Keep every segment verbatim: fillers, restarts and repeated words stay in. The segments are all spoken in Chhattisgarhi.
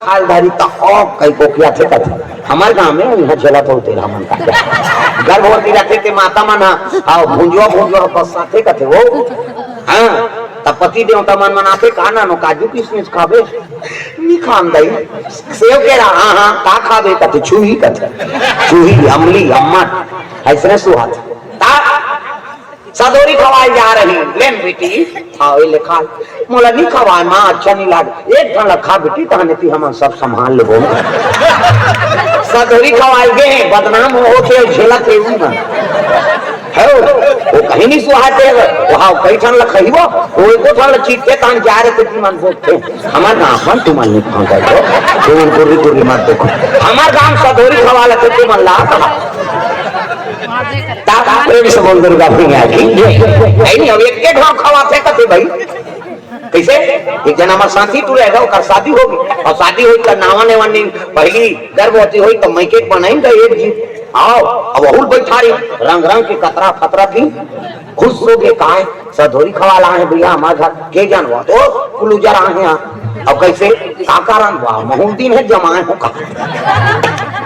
हाल धारी त ओ कई कोकिया थे कथे। हमर गांव में इहां झेलत होते हमन का। गर्भवती रहते ते माता मन ह, आओ भुंजुआ भुंजुआ बस्साथे कथे वो। हां, त पति देवता मन मनाथे का नानो काजू किशमिश खाबे? नी खान दई। सेव के रहा, हां, हां, का खाबे कथे? छुही कथे। छुही, अमली, अम्मट, अइसने सुहात। ता सधौरी खवाए जा रही, लेन बेटी, खाओ, ए ले खा। मोला नी खवाए, माँ, अच्छा नी लागे। एक ठन ला खा बेटी, तहने ती हमन सब संभाल लेबो। सधौरी खवाए गे, बदनाम होथे, झेलत हे उही मन। हे, वो कहीं नी सुहाते हे, वो हाव, कई ठन ला खइबो, वो एको ठन ला चीखथे, तहन जा रे, तेती मन बोलथे। हमर गाँव अपन तुमन नी खाओ, तुमन कुर्री कुर्री मत देखो। हमर गाँव सधौरी खवा लेथे, तुमन ला कहा। ता प्रेम से बोल दुर्गा मैया की जय। नहीं, नहीं, अब एक के घाव खवाथे कथे भाई। कैसे? एक जना हमार साथी टूरे है, ओकर शादी होगे। और शादी होई त नावा नेवा नी, पहली गर्भवती होई त मैं के बनाई त एक जी। आओ, अब अहुल बैठा रही, रंग रंग के कतरा फतरा थी। खुश हो गए, काय सधौरी खवाला है भैया हमार घर। के जानवा तो कुलूजर आहे यहाँ। अब कैसे? का कारण? वाह, महूल दिन है, जमाए हो का।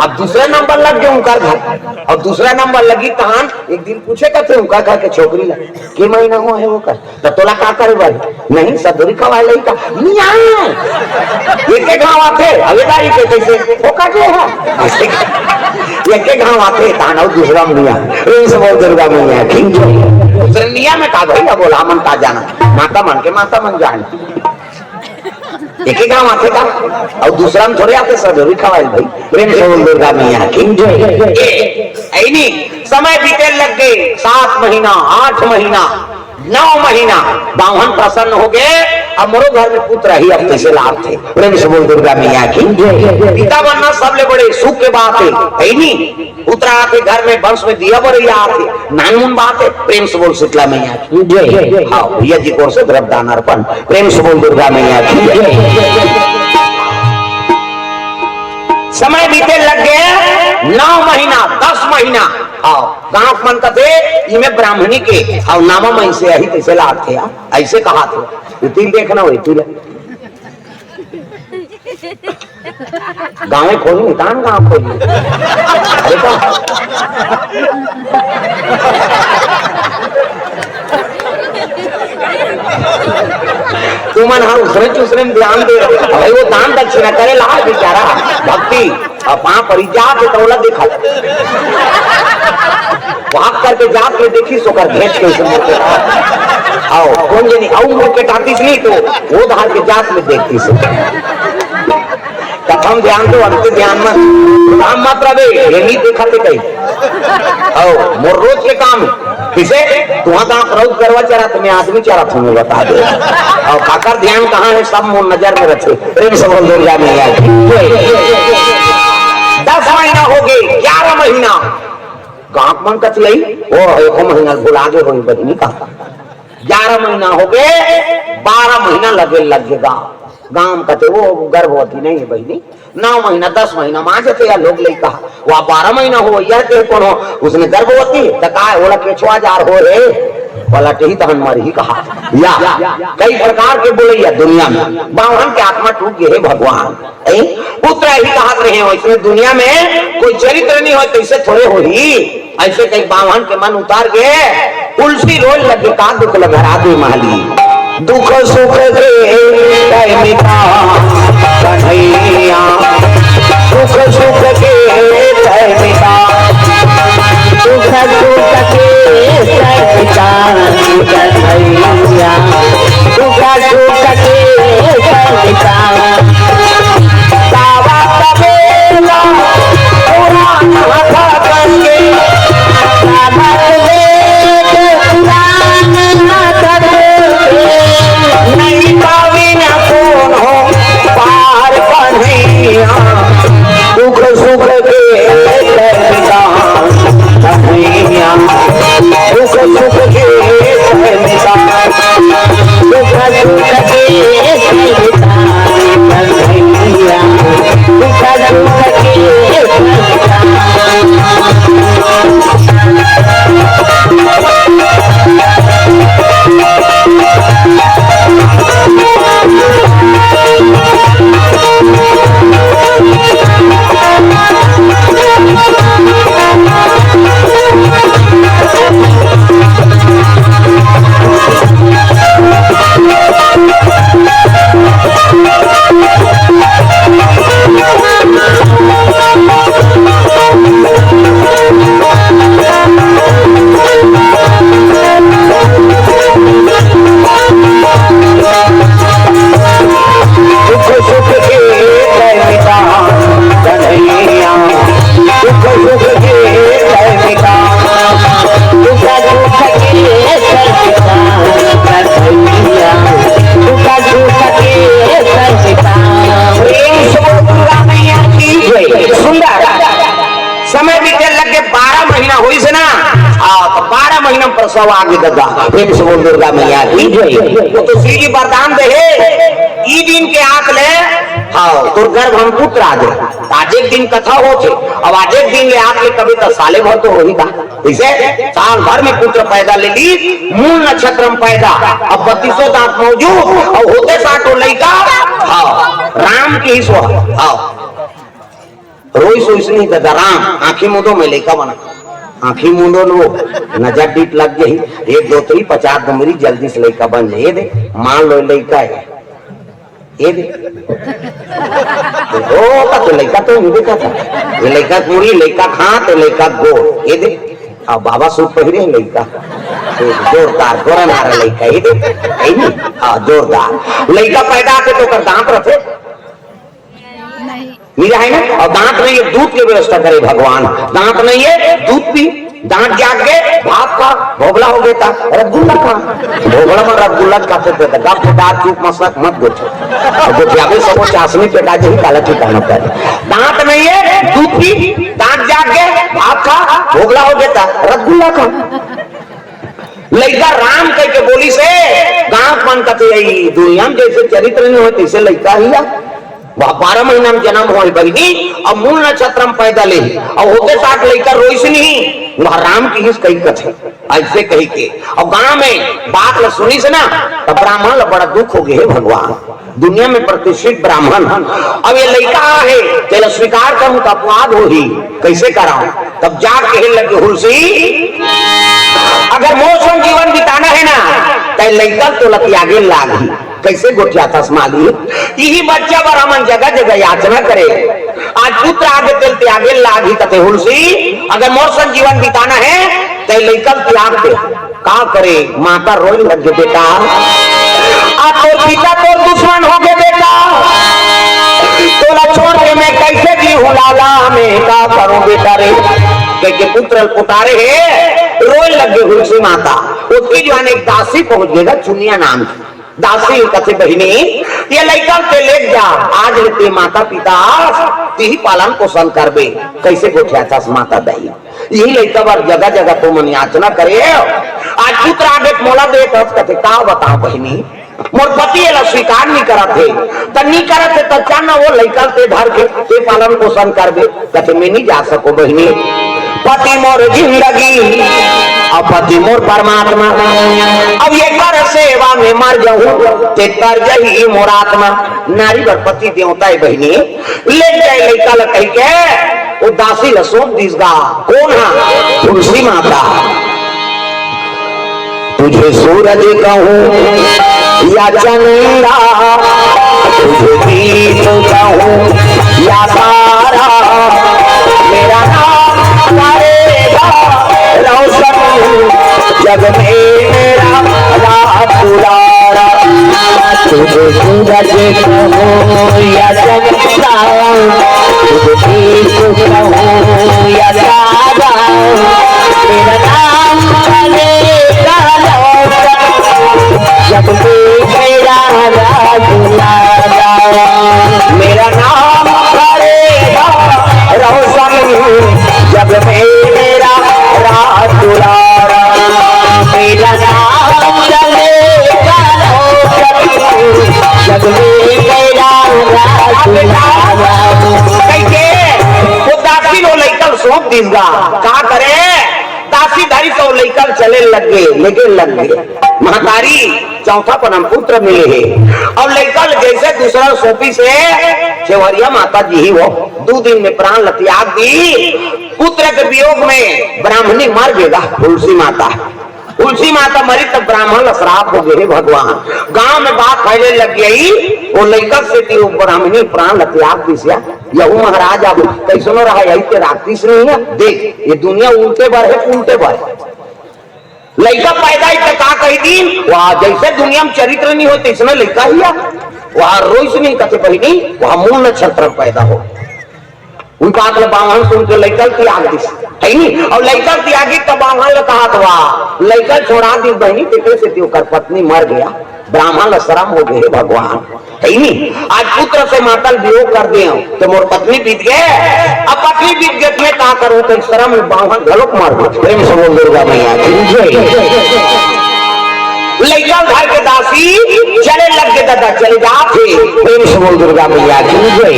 अब दूसरा नंबर लग गए उनकर घर, और दूसरा नंबर लगी तहान एक दिन पूछे कथे उनका घर के छोकरी ला, "के महीना हुआ है वो कर? त तोला का करे बर? नहीं, सधौरी खवाए लई का?" "नी आए।" "एके घाव आथे, अबे दाई के कैसे? वो कर ले है।" "एके घाव आथे, तान अउ दूसरा में नी आए।" प्रेम से बोल दुर्गा मैया की जय। दूसरे निया में का भैया बोला, मन का जाना। माता मन के माता मन जाने। एके घाव आथे का? अउ दूसरा में थोड़े आथे, सधौरी खवाए भाई। प्रेम से बोल दुर्गा मैया की जय। ए, ऐनी समय बीते लग गए, सात महीना, आठ महीना, नौ महीना, बाम्हन प्रसन्न हो गए, अब मोरो घर में पुत्र ही अब कैसे लाभ थे। प्रेम से बोल दुर्गा मैया की जय। पिता बनना सबले बड़े सुख के बात है, ऐनी? पुत्र आथे घर में, वंश में दिया बरैया आथे, नानमुन बात है। प्रेम से बोल शीतला मैया की जय। हाँ, भैया जी की ओर से द्रव्य दान अर्पण। प्रेम से बोल दुर्गा मैया की जय। समय बीते लग गए, नौ महीना, दस महीना। हाँ, गांव मन कथे, "इमे ब्राह्मणी के, हाँ, नामा मन से यही तैसे लागथे, हाँ।" ऐसे कहा थे। ये तीन देखना हुई, तीन। गाँव खोली, नितान गाँव खोली। अरे तो तुमन हा उसने चूसने में ध्यान दे। भाई वो दान दक्षिणा करे ला बेचारा, भक्ति। अब वहाँ पर ही जाके तो ओला देखा। भाग करके जात ले देखी सो कर भेज के उसे मुड़ के। आओ, कौन जनी, आओ मुड़ के टातीस नहीं तो वो धार के जात ले देखती सो। कथम ध्यान तो अंत ध्यान में। काम मत रहे, ये नहीं देखा थे कहीं। आओ, मोर रोज के काम है। किसे? तुहाँ का रौद करवा चरा, तुम्हें आदमी चरा, तुम्हें बता दे। और काकर ध्यान कहाँ है, सब मोर नजर में रखे। प्रेम से बोल दुर्गा मैया की। दस महीना हो गए, ग्यारह महीना। गाँव मन कथी आई, वो एको महीना भुला गए, वही बहिनी का। ग्यारह महीना हो गए, बारह महीना लगे, लग गए गाँव। गाँव कथे वो गर्भवती नहीं है बहिनी, नौ महीना, दस महीना माँ जते या लोग ले कहा, वो बारह महीना हो, यह के कोनो उसने गर्भवती, त का है, ओला केछुआ जार हो रे, पलट ही तहन मर ही कहा। या, कई प्रकार के बोलैया दुनिया में, बावन के आत्मा टूट गए, हे भगवान। ए? पुत्र ही कहत रहे हो, इसमें दुनिया में कोई चरित्र नहीं हो, तो इसे थोड़े हो ही। ऐसे कई बावन के मन उतार गए, तुलसी रोल लगे का दुख लग हरा दे माली। दुख सुख के तय मिटा कन्हैया, दुख सुख के तय मिटा, दुख सुख के तय मिटा कन्हैया, दुख सुख के तय मिटा। बाबा तबेला पुरान हाथ करके, बाबा तबेला पुरान हाथ करके, नहीं पावे ना कौन हो पार कन्हैया। प्रसव आगे ददा, प्रेम से बोल दुर्गा मैया की जय। वो तो श्री जी वरदान दे हे, ई दिन के आत ले, हाँ, तोर गर्भ में पुत्र आ जाए। आज एक दिन कथा होथे, अब आज एक दिन ले आत ले कभी तो साले भर तो होही था। इसे साल भर में पुत्र पैदा ले ली, मूल नक्षत्र में पैदा, अब बत्तीसों दांत मौजूद, और होते साथ वो लइका, हाँ, राम की ही सुहा, हाँ। रोइस ओइस नहीं दादा, राम, आँखी मूंदो मैं लइका बना। आँखी मूंदो न वो, नजर डीठ लग गई, एक दो तीन पचास दो मेरी जल्दी से लइका बन जाए। ये दे, मान लो लइका है, ये दे। तो, ओ, का तो लइका तो नहीं देखा था। ये लइका पूरी, लइका खा, तो लइका गो, ये दे। अब बाबा सूट पहिरे हैं लइका। ये जोरदार, गोरा नारा लइका, ये दे। है नहीं? हाँ, जोरदार। लइका पैदा आके तो ओकर दांत रथे। नहीं। मीरा है ना, और दांत नहीं है, दूध की व्यवस्था करे भगवान। दांत नहीं है, दूध पी, दांत जाग गए, भात खा, भोगला हो गया था, रसगुल्ला खा। भोगला में रसगुल्ला खाते थे, तो गप दांत चुप मसक मत गोठे। और गोठियाबे सबो चाशनी पे काजे ही काला ठिकाना पर। दांत नहीं है, दूध पी, दांत जाग गए, भात खा, भोगला हो गया था, रसगुल्ला खा। लइका राम कह के बोली से गांव मन कथे, "यही दुनिया में जैसे चरित्र नहीं होय, तैसे लइका ही आ।" वह बारह महीना में जन्म होय बहिनी, अब मूल नक्षत्र में पैदा ले, अब होते साथ लइका रोइस नहीं, वह राम की हिस कही कथे, ऐसे कही के। अब गांव में बात ल सुनिस ना, तब ब्राह्मण ल बड़ा दुख हो गए, "हे भगवान, दुनिया में प्रतिष्ठित ब्राह्मण, अब ये लइका आहे, तेला स्वीकार करूं तो अपवाद होही, कैसे कराऊं?" तब जाग कहे लगे, "हुलसी, अगर मोर संग जीवन बिताना है ना, तै लइका तोला त्यागे लागही।" कैसे गोठियाथस मालिक? यही बच्चा बर हमन जगह जगह याचना करे, आज पुत्र आगे तेल त्यागे लागही, कथे, "हुलसी, अगर मोर संग जीवन बिताना है, तै लइका त्याग दे।" का करे, माता रोए लगे, "बेटा, आ तोर पिता तोर दुश्मन हो गए बेटा, तोला छोड़ के मैं कैसे जीहूं लाला, मैं का करूं बेटा रे?" कह के पुत्र ल पुकारे हे, रोए लगे हुलसी माता। ओतकी जुवार एक दासी पहुंच गए, चुनिया नाम की दासी कथे, "बहिनी, ये लइका ल ते लेग जा, आज ले ते माता पिता अस, तिही पालन पोषण करबे।" कैसे गोठियाथस माता दाई? यही लइका बर जगह जगह तुमन याचना करे, आज पुत्र आगे मोला दे, तब कथे, "का बताओं बहिनी, मोर पति एला स्वीकार नहीं करत हे, त नहीं करत हे, त चल ना वो लइका ते धर के ते पालन पोषण करबे।" कथे, "मैं नहीं जा सको बहिनी, पति मोर जिंदगी, अब पति मोर परमात्मा, अब ये कर सेवा में मर जाऊं, ते तर जही मोर आत्मा।" नारी बर पति देवता है बहिनी, ले जाए लइका ल कहि के, वो दासी ल सौंप दिस गा। कौन हा? तुलसी माता। तुझे सूरज कहूँ या चंदा, तुझे दीप कहूँ या तारा, मेरा नाम करेगा रोशन जग में मेरा राज दुलारा। तुझे सूरज कहूँ या चंदा, तुझे दीप कहूँ या तारा, मेरा नाम करेगा रोशन जग में मेरा राज दुलारा। मेरा नाम करेगा रोशन जग में मेरा राज दुलारा। मेरा नाम चलेगा रोशन जग में मेरा राज दुलारा। कहिके वो दासी लो लइका ल सौंप दिस गा। का करे? दासी धरिस अउ लइका ल चले लग गे, लेगे लग गे। महतारी चौथा पनम पुत्र मिले हे। अब लइका ल जैसे दूसरा ल सौंपिस हे, छेवरिया माता जी ही वो दू दिन में प्राण ल त्याग दी। पुत्र के वियोग में ब्राह्मणी मर गेगा, हुलसी माता। हुलसी माता मरी तब ब्राह्मण ल श्राप हो गे, "हे भगवान।" गांव में बात फैले लग गई, वो लइका सेती वो ब्राह्मणी प्राण ल त्याग दिस या। यहू महाराज अब कैसनो रहा, यही ते राखिस नहीं है। देख, ये दुनिया उल्टे बर है, उल्टे बर। लइका पैदा ही त का कही दिन, वह जैसे दुनिया में चरित्र नहीं हो, तैसने लइका ही आ। वह रोइस नहीं कथे बहिनी, वह मूल नक्षत्र में पैदा हो। उन बात ल बाम्हन सुन के लइका ल त्याग दिस, है नी? और लइका ल त्यागी तब बाम्हन ल कहा, "वाह, लइका छोड़ा दिस बहिनी, तेकरे सेती ओकर पत्नी मर गया।" ब्राह्मण ल शरम हो गे, हे भगवान, हे नी? आज पुत्र से मातल वियोग कर दे हंव, त मोर पत्नी बीत गे, अब पत्नी बीत गे, मैं का करूं? त शरम में ब्राह्मण घलोक मर गे। प्रेम से बोल दुर्गा मैया की जय। लइका धर के दासी चले लग गे, दादा चले जात हे। प्रेम से बोल दुर्गा मैया की जय।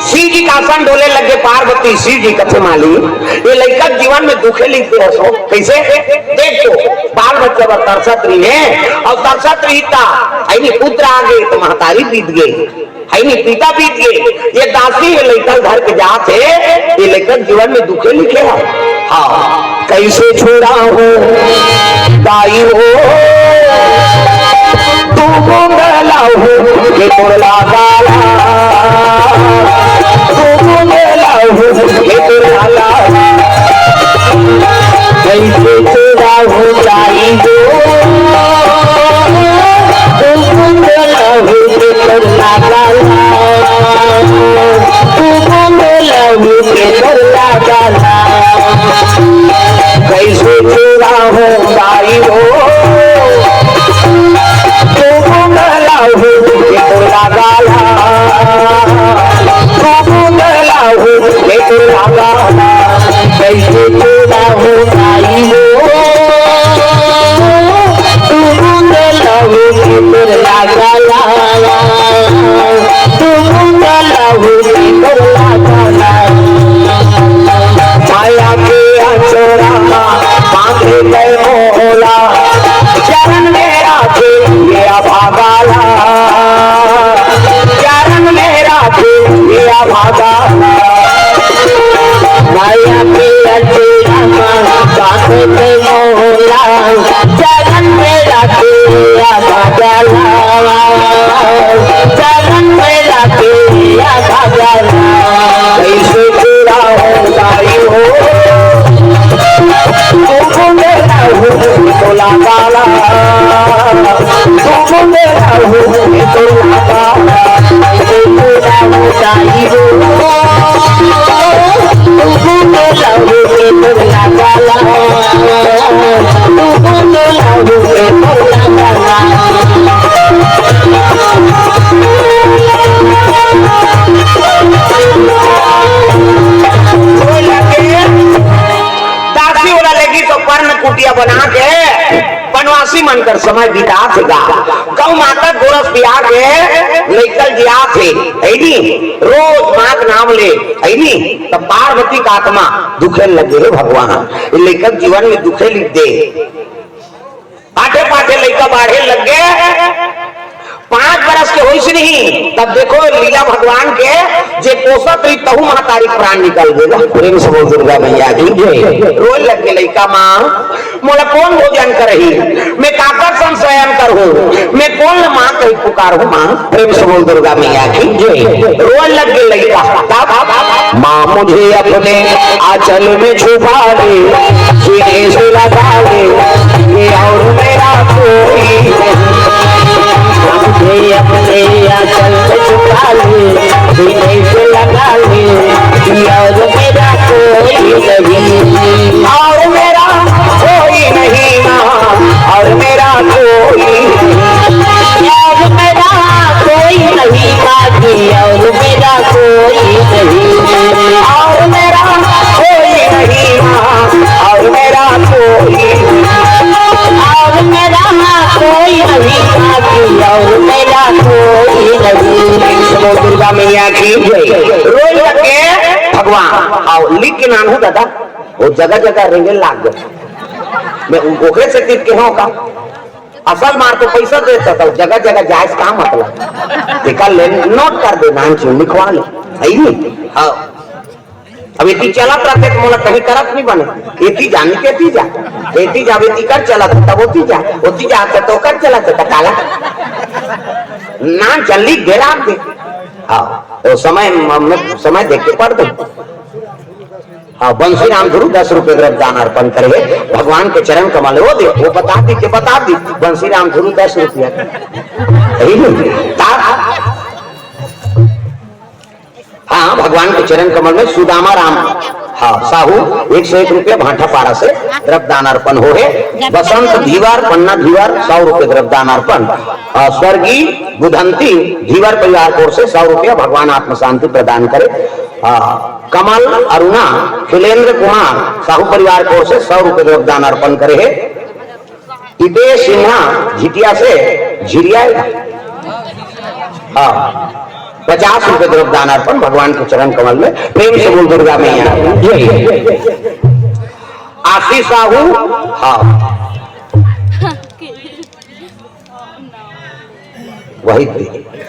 शिव जी का आसन डोले लग गे, पार्वती शिव जी कथे माली, ये लइका जीवन में दुखे लिख दे हस। कइसे? देख तो, बाल बच्चा बर तरसत रहिस हे, अउ तरसत रहिस त, हे नी, पुत्र आ गे त महतारी बीत गे, हे नी, पिता बीत गे, ये दासी हे लइका धर के जात हे, ये लइका जीवन में दुखे लिखे हे। हाँ, कइसे छुड़ाहूँ दाई हो, तू बूंद लाहू के तोर लागा ला, तू बूंद लाहू के तोर लागा ला। कइसे छुड़ाहूँ दाई हो, तू बूंद लाहू के तोर लागा ला, तू बूंद लाहू के तोर लागा ला। कइसे छुड़ाहूँ दाई हो, तू बूंद लाहू के तोर लागा ला, तू बूंद लाहू के तोर लागा ला। कइसे छुड़ाहूँ दाई हो, तू बूंद लाहू के तोर लागा ला, तू बूंद लाहू के तोर लागा ला। माया के अंजोरा मा बांधे गए मोला, चरण में राखे ये अभागा ला, चरण में राखे ये अभागा ला। माया के अंजोरा मा बांधे गए मोला, चरण में राखे ये अभागा ला, चरण में राखे ये अभागा ला। कइसे छुड़ाहूँ दाई हो, तू बूंद लाहू के तोर लागा ला, तू बूंद लाहू के तोर लागा ला। कइसे छुड़ाहूँ दाई हो, तू बूंद लाहू के तोर लागा ला, तू बूंद लाहू के तोर लागा ला। दासी ओला लेगिस तो पर्ण कुटिया बना के बनवासी मन कर समय बितात हे गा। गौ माता गोरस पिया के लइका ल जियात हे, हे नी? रोज माँ के नाम ले, हे नी? त पार्वती का आत्मा दुखे लग गे, हे भगवान, ये लइका जीवन में दुखे लिख दे। आठे पाठे लइका बाढ़े लग गे, पाँच बरस के होइस नहीं, तब देखो लीला भगवान के, जे पोसत रही तहू महतारी प्राण निकल गे। प्रेम से बोल दुर्गा मैया की जय। रोए लग गे लइका, माँ, मोला कोन भोजन करही? मैं काकर संग शयन करहूँ? मैं कोन ल माँ कहि पुकारहूँ माँ? प्रेम से बोल दुर्गा मैया की जय। रोए लग गे लइका। तब माँ मुझे अपने आंचल में छुपा ले, सीने से लगा ले, ये और मेरा कोई नहीं। मुझे अपने आंचल में छुपा ले, सीने से लगा ले, ये और मेरा कोई नहीं। और मेरा कोई नहीं माँ, और मेरा कोई नहीं। और मेरा कोई नहीं माँ जी, और मेरा कोई नहीं। और मेरा कोई नहीं माँ, और मेरा कोई नहीं। और मेरा कोई नहीं माँ जी, और मेरा कोई नहीं। बोल दुर्गा मैया की जय। रोए लग गे भगवान, अउ लिख के नानहूँ दादा, वो जगह जगह रेंगे लाग गे। मैं ओकरे से तित के हों का? असल मार तो पैसा दे सकल, जगह जगह जाए से का मतलब? तेकर ले नोट कर दे, नाम से लिखवा ले, सही नहीं? हाँ। अब एती चलत रहते तो मोला कहीं करत नहीं बने। एती जानी तेती जा, एती जा, एती कर चलत, तब ओती जा, ओती जा, तो, तो कर चलत, तो काला। नाम चल लिख दे राम दे। हाँ, तो समय, म-, म-, समय देख के पढ़ दो। हाँ, बंसी राम गुरु दस रुपये द्रव्य दान अर्पण करे, भगवान के चरण कमल वो दे, वो बता दी के बता दी, बंसी राम गुरु दस रुपया। यही नहीं? ता-, हाँ, भगवान के चरण कमल में सुदामा राम हाँ, साहू एक सौ एक रुपया भाटापारा से द्रव्य दान अर्पण हो हे। बसंत धीवर, पन्ना धीवर, सौ रुपये द्रव्य दान अर्पण। अ, स्वर्गीय बुधंती धीवर परिवार की ओर से सौ रुपया, भगवान आत्म शांति प्रदान करे। अ, कमल अरुणा खिलेंद्र कुमार साहू परिवार की ओर से सौ रुपये द्रव्य दान अर्पण करे हे। हितेश सिन्हा झिटिया से झिरिया, हाँ, पचास रुपये द्रव्य दान अर्पण भगवान के चरण कमल में। प्रेम से बोल दुर्गा मैया जय। आशीष साहू, हाँ, वही दे।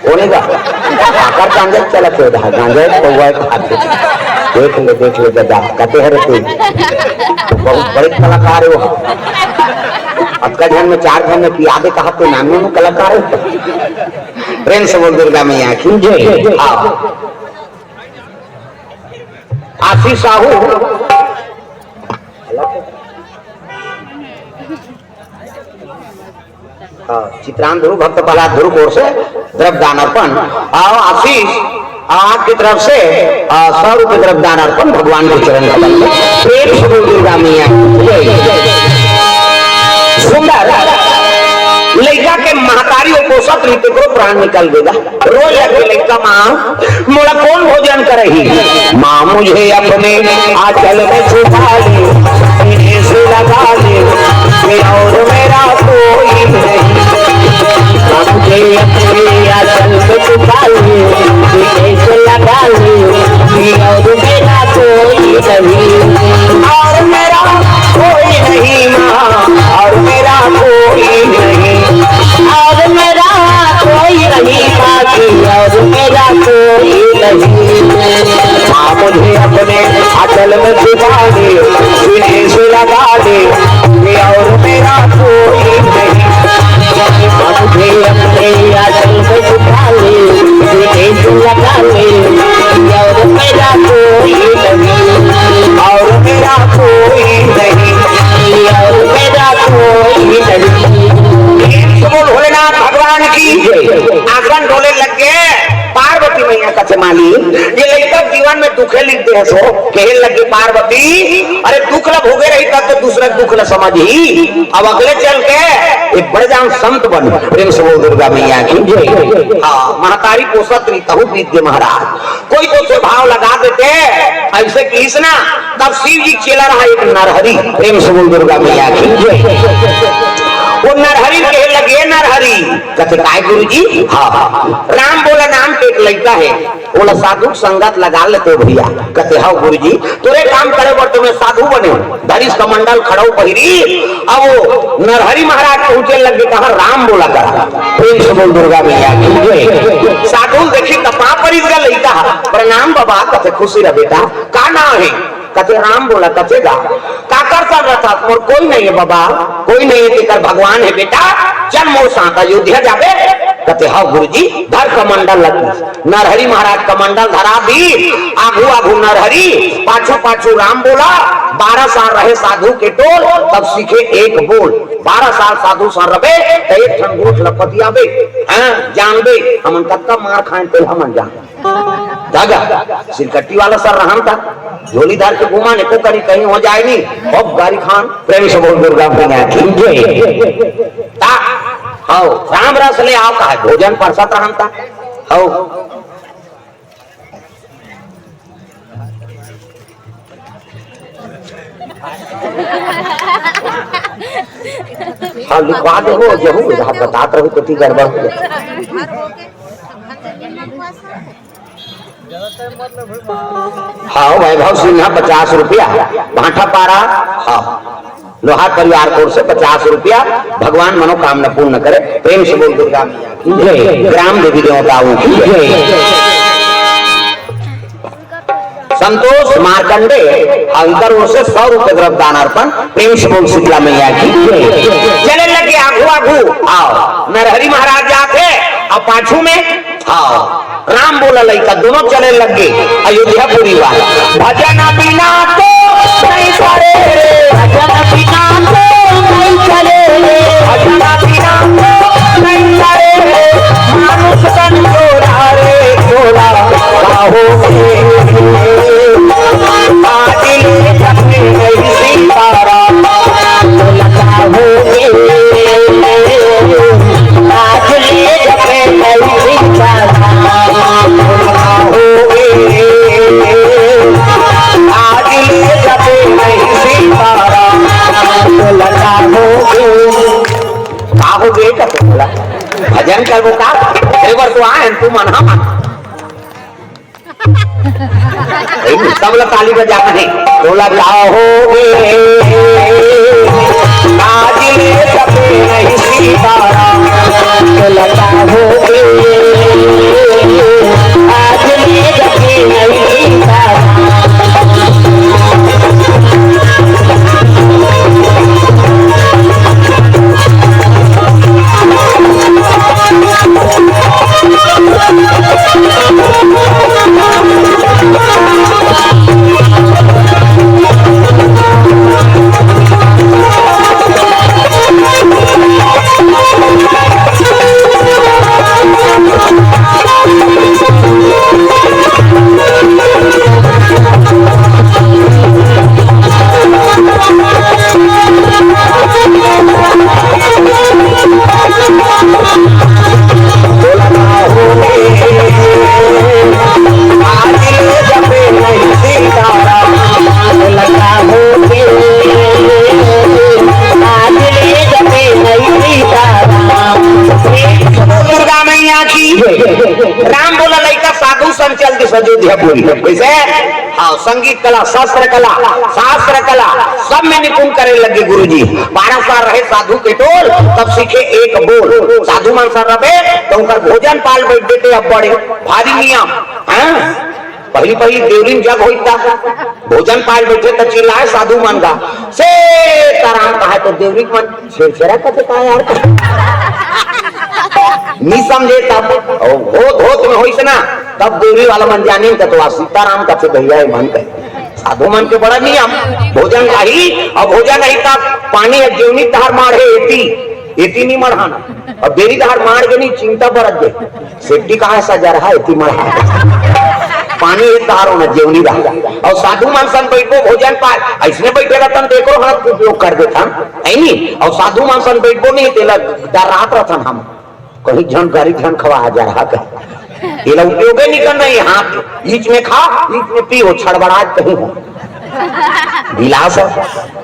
कोने का? आकर गांजा चला के उधर, गांजा पौवा खाते। देख ले, देख ले दादा, कहते हैं रे तू, बहुत बड़े कलाकार हो। अतका झन में चार झन में पिया दे कहा तो नाम में कलाकार हो। प्रेम से बोल दुर्गा मैया की जय। हाँ। आशीष साहू। हाँ, चित्रांत ध्रुव भक्त प्रहलाद ध्रुव की ओर से द्रव्य दान अर्पण। और आशीष, आपकी तरफ से, आ, सौ रुपये द्रव्य दान अर्पण भगवान के चरण कमल में। प्रेम से बोल दुर्गा मैया जय। सुंदर लइका के महतारी अउ पोसत रही, तेकरो प्राण निकल देगा। रोए लगे लइका, "माँ, मोला कौन भोजन करही? माँ, मुझे अपने आंचल में छुपा ले, सीने से लगा ले, मैं और मेरा कोई नहीं।" माँ, मुझे अपने आंचल में छुपा ले, सीने से लगा ले, मैं और मेरा कोई नहीं। और मेरा कोई नहीं माँ, और मेरा कोई नहीं, और मेरा कोई नहीं माँ जी, और मेरा कोई नहीं। माँ, मुझे अपने आंचल में छुपा ले, सीने से लगा ले, और मेरा कोई नहीं। माँ, मुझे अपने आंचल में छुपा ले, सीने से लगा ले, और मेरा कोई नहीं, और मेरा कोई नहीं, और मेरा कोई नहीं। प्रेम से बोल भोलेनाथ भगवान की। आसन डोले लग गए। पार्वती मैया कथे, "मालिक, ये लइका जीवन में दुखे लिख दे सो।" कहे लगे पार्वती, "अरे दुख ला भोगे रही तब तो दूसरा दुख ला समझही। अब अगले चल के एक बड़े जान संत बन।" प्रेम से बोल दुर्गा मैया की जय। हाँ, महतारी पोसत रही तहु बीत गए महाराज। कोई तो स्वभाव लगा देते, ऐसे किस ना। तब शिव जी चेला रहा एक नरहरि। प्रेम से बोल दुर्गा मैया की जय। वो नरहरि कहे लगे, "नरहरि।" कथे, "काय गुरुजी?" "हाँ, हाँ।" "राम बोला नाम के एक लइका है, बोला साधु संगत लगा लेते भैया।" कथे, "हाँ गुरुजी।" "तोरे काम करे बर तुम्हें साधु बने, धरिस कमंडल खड़ाऊ पहिरी।" अब वो नरहरि महाराज पहुंचे लगे, कहा, "राम बोला करा।" प्रेम से बोल दुर्गा मैया की जय। साधु देखी तपा परिस गा लइका, "प्रणाम बाबा।" कथे, "खुशी रह बेटा, का नाम है?" कथे, "राम बोला।" कथे, "गा काकर सन रथस?" "मोर कोई नहीं है बाबा, कोई नहीं है, तेकर भगवान है बेटा, चल मोर साथ अयोध्या जाबे।" कथे, "हाँ गुरुजी।" धर कमंडल लगी, नरहरि महाराज कमंडल धरा दी, आगू आगू नरहरि, पाछू पाछू राम बोला। बारह साल रहे साधु के टोल, तब सीखे एक बोल। बारह साल साधु सन रबे, त एक ठन गोठ ल पतियाबे, हाँ, जानबे, हमन कतका मार खाएन, तेला हमन जान। धागा, सिरकट्टी वाला सर रहन था, झोली धर के घूमन, एको करी कहीं हो जाए नहीं, अब गारी खान। प्रेम से बोल दुर्गा मैया की जय। ता, हौ, राम रस ले आव कहा, भोजन परसत रहन था, हौ। हाँ, लिखवा दे हो, जहू, जहाँ बतात रहू, तो ती गड़बड़ हो जाए। हाँ, वैभव सिन्हा पचास रुपया, भाटापारा, हाँ, लोहार परिवार की ओर से पचास रुपया, भगवान मनोकामना पूर्ण करे। प्रेम से बोल दुर्गा मैया की जय, ग्राम देवी देवताओं की जय। संतोष मार्कंडे, हाँ, उनकर ओर से सौ रुपये द्रव्य दान अर्पण। प्रेम से बोल शीतला मैया की जय। चले लगे आगू आगू, आओ, नरहरि महाराज जात हे, अब पाछू में, हाँ, राम बोला लइका, दोनों चले लग गए अयोध्यापुरी वाला। भजन बिना तो नहीं चले रे, भजन बिना तो नहीं चले रे, भजन बिना तो नहीं चले रे। मानुष तन थोड़ा रे थोड़ा, बाहों में। आज सब लोग ताली बजाना है। बोला, "का होगे, आज ले जपे नहीं सीताराम।" बोला, "का होगे, आज ले जपे नहीं सीताराम।" दुर्गा मैया की। राम बोला, लइका साधु संग चल दिस अयोध्या बोल। कैसे? हाँ, संगीत कला, शस्त्र कला, शास्त्र कला, सब में निपुण करे लगे गुरुजी। बारह साल रहे साधु के टोल, तब सीखे एक बोल। साधु मन सन रबे, तो उनकर भोजन पाल बैठ देते अब बड़े, भारी नियम। हाँ? पहली पहली देवरी म जग होइता, भोजन पाल बैठे त चिल्लाए साधु मन का, "सीताराम" कहा तो देवरी मन छेरछेरा कथे का यार? नी समझे तब, ओ, होत, होत में होइस ना, तब देवरी वाला मन जाने कथे, "वाह, सीताराम कथे भैया, ये मन कहे।" साधु मन के बड़ा नियम, भोजन काही, अउ भोजन नहीं तब पानी हे, जेवनी तहार माढ़े एती, एती नी मढ़ाना। अउ देवरी तहार माढ़ गे नी, चिंता बरत गे। सेट्टी कहाँ सजा रहा है, एती मढ़ा। पानी हे तहारो न जेवनी रहा। अउ साधु मन सन बैठबो भोजन पाए, अइसने बैठे रहतन त एकरो हाथ उपयोग कर देथन, है नी? अउ साधु मन सन बैठबो नहीं, तेला डरात रहथन हम। कहीं झन गारी झन खवा जा रहा कहे। एला उपयोगे नहीं करना, ये हाथ बीच में खा, बीच में पी, हो छड़बड़ात कहीं हो। विलास है,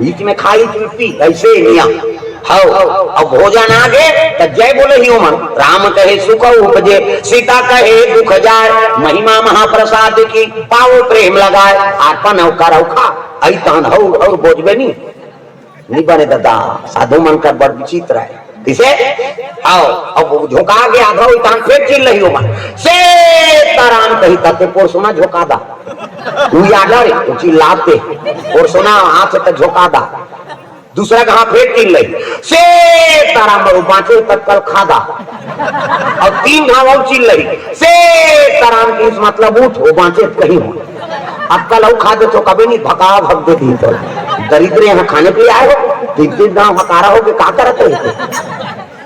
बीच में खा, बीच में पी, ऐसे नियम। हौ, अब भोजन आगे त जय बोले ही ओमन। राम कहे सुख उपजे, सीता कहे दुख जाय, महिमा महाप्रसाद की, पाओ प्रेम लगाय, आपन अउ करौ खा, अइ तहन हौ, अउ बोजबे नी। नी बने दादा, साधु मन कर बड़ विचित्र है। किसे? आओ, अब झोंका गे आधा होई, तहां फेर चिल्लही ओमन। सीताराम कही तते पोरसोना झोंका दा। उ याद आ रे, उ चिल्लाते। पोरसोना हाथ से त झोंका दा। दूसरा घाव फेर चिल्लही। सीताराम, अउ बांचे त कल खा दा। अउ तीन घाव अउ चिल्लही। सीताराम की इस मतलब उठ, वो बांचे त कहीं हो। अब कल अउ खा दे तो कभी नहीं भका भग दे दी तो। दरिद्र यहाँ खाने के लिए आए हो, तीन तीन गांव हकारा हो के का करत रहे थे?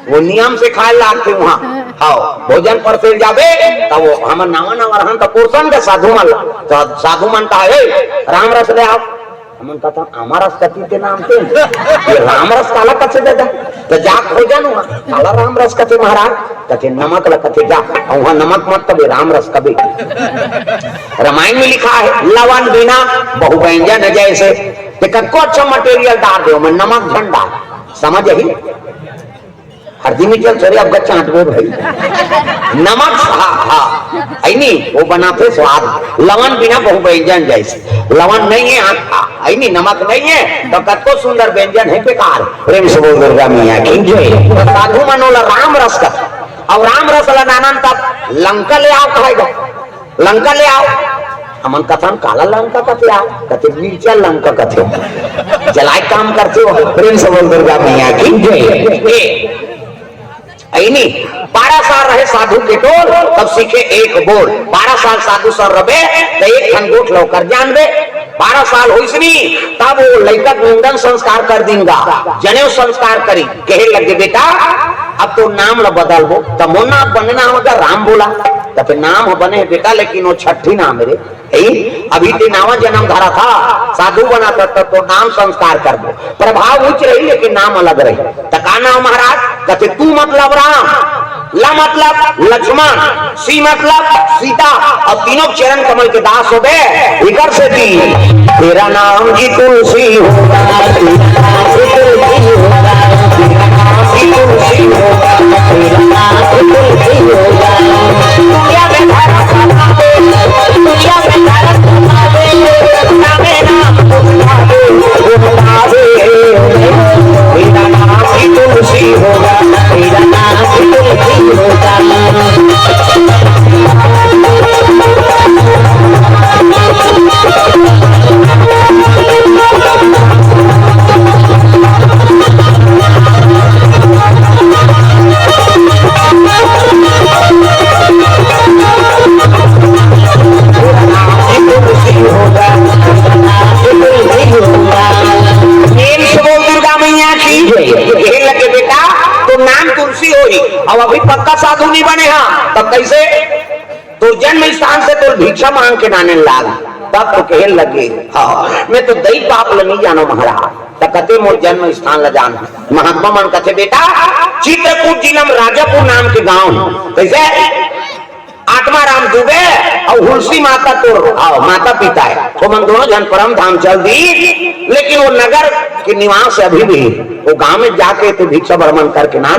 वो नियम से खाए लागते वहाँ। हाँ, भोजन परसेल जाबे, तब वो हमर नवा नवा रहन त पोरसन के साधु मन ला। त साधु मन कहा, "ए, राम रस ले आओ।" हमन कथन, "आमा रस कथी ते नाम ते? ये राम रस काला कथे दादा?" त जा खोजन वहाँ, "काला राम रस कथे महाराज?" कथे, "नमक ला कथे जा, अउ वहाँ नमक मत कबे, राम रस कबे।" रामायण में लिखा है, "लवन बिना बहु व्यंजन जैसे।" ते कतको अच्छा मटेरियल डार दे, ओमे नमक झन डार, समझ ही? हरदी में चल सरे, अब गच्चा हटबे भाई। नमक, हाँ, हाँ, है नी, वो बनाथे स्वाद। लवन बिना बहु व्यंजन जैसे। लवन नहीं है, हाँ, हाँ, है नी, नमक नहीं है, तो कतको सुंदर व्यंजन है बेकार। प्रेम से बोल दुर्गा मैया की जय। तो साधु मन ओला राम रस कथे। अब राम रस ला नानन तब लंका ले आओ कहेगा। लंका ले आओ। हमन कथन, "काला लंका कथे आ?" कथे, "मिर्चा लंका कथे।" जलाए काम करथे हो। प्रेम से बोल दुर्गा मैया की जय। ए, ऐनी, बारह साल रहे साधु के टोल, तब सीखे एक बोल। बारह साल साधु सन रबे, त एक ठन गोठ लौकर जानबे। बारह साल होइस नी, तब वो लइका के मुंडन संस्कार कर दिन गा, जनेऊ संस्कार करी। कहे लगे, "बेटा, अब तो नाम ल बदलबो।" त मोर नाम बने नाम अगर राम बोला, त फिर नाम ह बने हे बेटा, लेकिन वो छठी नाम हे रे। ए, अभी ते नावा जन्म धरा था, साधु बना था, त तो नाम संस्कार करबो। प्रभाव उच्च रही, लेकिन नाम अलग रही। त का नाम महाराज? कथे, "तू मतलब राम, ल मतलब लक्ष्मण, सी मतलब सीता, अउ तीनों चरण कमल के दास होबे।" इकर सेती, "तेरा नाम जी तुलसी होगा, तेरा नाम जी तुलसी होगा, तेरा नाम जी तुलसी होगा, तेरा नाम जी तुलसी होगा।" धरम बनावे, दुनिया में धरम बनावे, नामे नाम गुण गावे, गुण गावे। मेरा नाम ही तुलसी होगा, मेरा नाम ही तुलसी होगा। प्रेम से बोल दुर्गा मैया की जय। कहे लगे, "बेटा, तोर नाम तुलसी होही, अब अभी पक्का साधु नहीं बने हा, तब कैसे?" "तोर जन्म स्थान से तोर भिक्षा मांग के नाने लाग।" तब तो कहे लगे, "हाँ, मैं तो दई पाप ल नहीं जानो महाराज।" त कथे, "मोर जन्म स्थान ल जान।" महात्मा मन कथे, "बेटा, चित्रकूट जिला में राजापुर नाम के गांव है।" कैसे? आत्माराम दुबे और हुलसी माता तोर, हाँ, माता पिता है, वो मन दोनों झन परम धाम चल दी, लेकिन वो नगर के निवास अभी भी, वो गांव में जाके तो भिक्षा भ्रमण करके ना,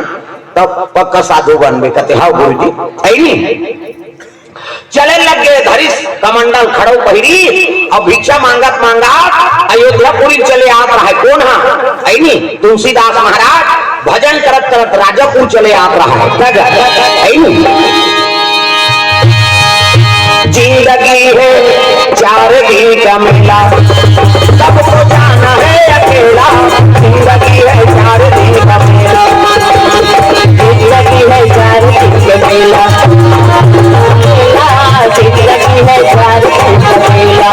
तब पक्का साधु बनबे। कथे, "हाँ गुरुजी, है नहीं।" चले लग गए, धरिस कमंडल खड़ो पहिरी, अब भिक्षा मांगत मांगत अयोध्यापुरी चले आत रहा है। कोन हा? ऐनी तुलसीदास महाराज भजन करत करत राजापुर चले आत रहा है। गज, ऐनी। जिंदगी है चार दिन का मेला, सबको जाना है अकेला। जिंदगी है चार दिन का मेला, जिंदगी है चार दिन का मेला। मेला, जिंदगी है चार दिन का मेला।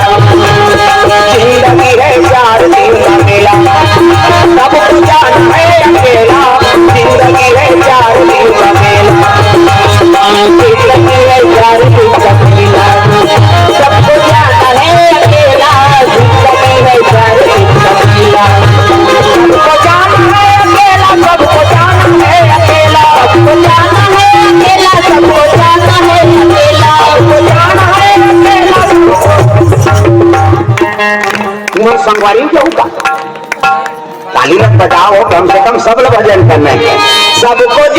जिंदगी है चार दिन का मेला, सबको जाना है अकेला। जिंदगी है चार दिन का मेला, जिंदगी है चार दिन का मेला। सबको जाना है अकेला, जिंदगी है चार दिन का मेला। सबको जाना है अकेला, सबको जाना है अकेला। सबको जाना है अकेला, सबको जाना है अकेला। सबको जाना है अकेला, सबको तुमन संगवारी के होता। ताली मत बजाओ, कम से कम सब लोग भजन करना है। सबको